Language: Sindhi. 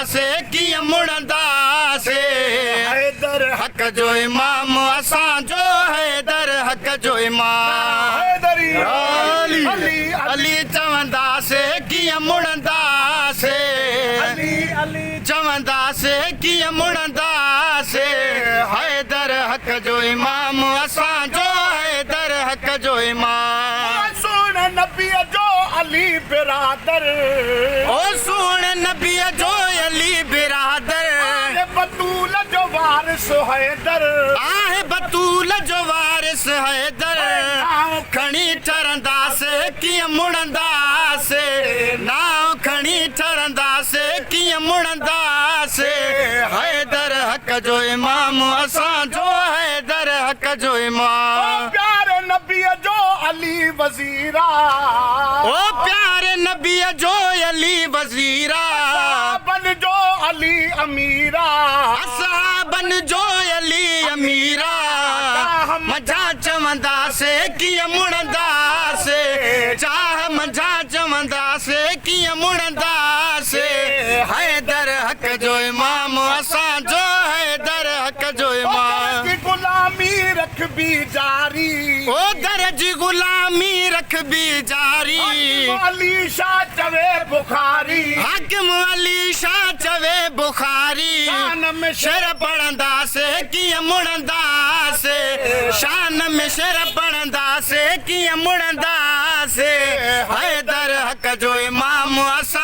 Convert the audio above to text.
مڙنداسي ڪيئن مڙنداسي. حيدر حق جو امام اسان جو حيدر حق جو امام. حيدري علي علي علي چونداسي ڪيئن مڙنداسي. علي علي چونداسي ڪيئن مڙنداسي. حيدر حق جو امام اسان جو حيدر حق جو امام. او سهڻي نبيء جو علي برادر. او سهڻي نبيء جو علي برادر. آهي بتول جو وارث حيدر. آهي بتول جو وارث حيدر. نانء کڻي ٺرنداسي ڪيئن مڙنداسي. نانء کڻي ٺرنداسي ڪيئن مڙنداسي. حيدر حق جو امام اسان جو حيدر حق جو امام. او پياري نبيء جو علي وزيرا. او پياري نبيء جو علي وزيرا. اصحابن جو علي اميرا. اصحابن جو علي اميرا. منجهان چونداسي ڪيئن مڙنداسي. چاهه منجهان چونداسي ڪيئن مڙنداسي. حيدر حق جو امام اسان جو حيدر حق جو امام. او در جي غلامي رکبي جاري. او در جي غلامي رکبي جاري. حاڪم علي شاهه چوي بخاري. حاڪم علي شاهه چوي بخاري. شان ۾ شعر پڙهنداسي ڪيئن مڙنداسي. شان ۾ شعر پڙهنداسي ڪيئن مڙنداسي. حيدر حق جو امام اسان.